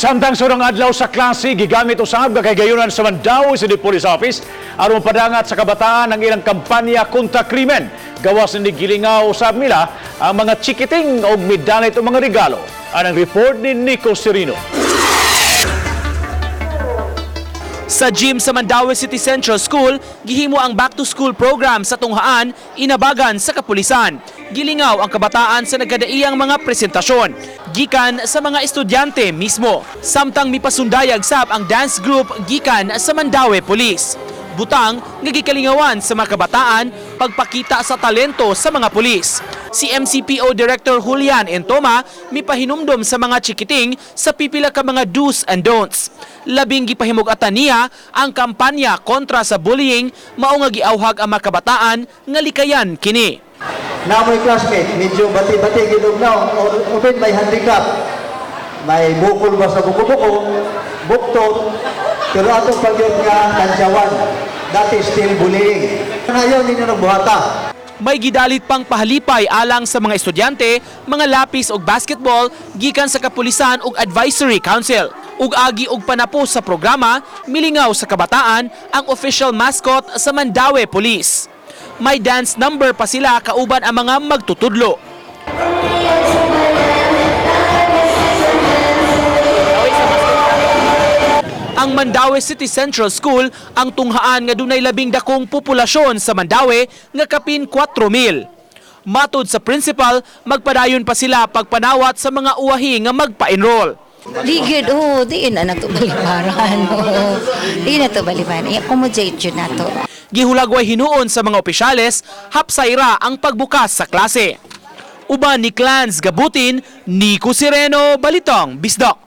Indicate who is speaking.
Speaker 1: Samtang sa unang adlaw sa klase, gigamit usab kakahigayunan sa Mandaue City Police Office aron padangat sa kabataan ang ilang kampanya kontra krimen. Gawas ni gilingaw usab nila ang mga chikiting og midalit og mga regalo. Anang report ni Nico Serino.
Speaker 2: Sa gym sa Mandaue City Central School, gihimo ang back to school program sa tunghaan, inabagan sa kapulisan. Gilingaw ang kabataan sa nagkadaiyang mga presentasyon, gikan sa mga estudyante mismo. Samtang mipasundayag sab ang dance group gikan sa Mandaue Police. Butang nga gikalingawan sa mga kabataan pagpakita sa talento sa mga pulis. Si MCPO Director Julian Entoma mipahinumdom sa mga chikiting sa pipila ka mga do's and don'ts. Labing gipahimug-atan niya ang kampanya kontra sa bullying, mao nga giawhag ang mga kabataan nga likayan kini.
Speaker 3: Na may classmate, medyo bati-bati ginog na, or even may handicap, may bukol ba sa buko-buko, buktot, pero atong pagyud nga tansyawan, that is still bullying. Ngayon, ninyo nagbuhata.
Speaker 2: May gidalit pang pahalipay alang sa mga estudyante, mga lapis og basketball gikan sa kapulisan ug advisory council. Ug agi og panapos sa programa, milingaw sa kabataan ang official mascot sa Mandaue Police. May dance number pa sila kauban ang mga magtutudlo. Ang Mandaue City Central School ang tunghaan nga dunay labing dakong populasyon sa Mandaue nga kapin 4,000. Matod sa principal, magpadayon pa sila pagpanawat sa mga uwahi nga magpa-enroll.
Speaker 4: Di gyud, oh, di na nato balibaran. Oo. Di na to balibaran. I-accommodate yun nato.
Speaker 2: Gihulagway hinuon sa mga opisyales, hapsayra ang pagbukas sa klase. Uban ni Clans Gabutin, Nico Sireno, Balitang Bisdak.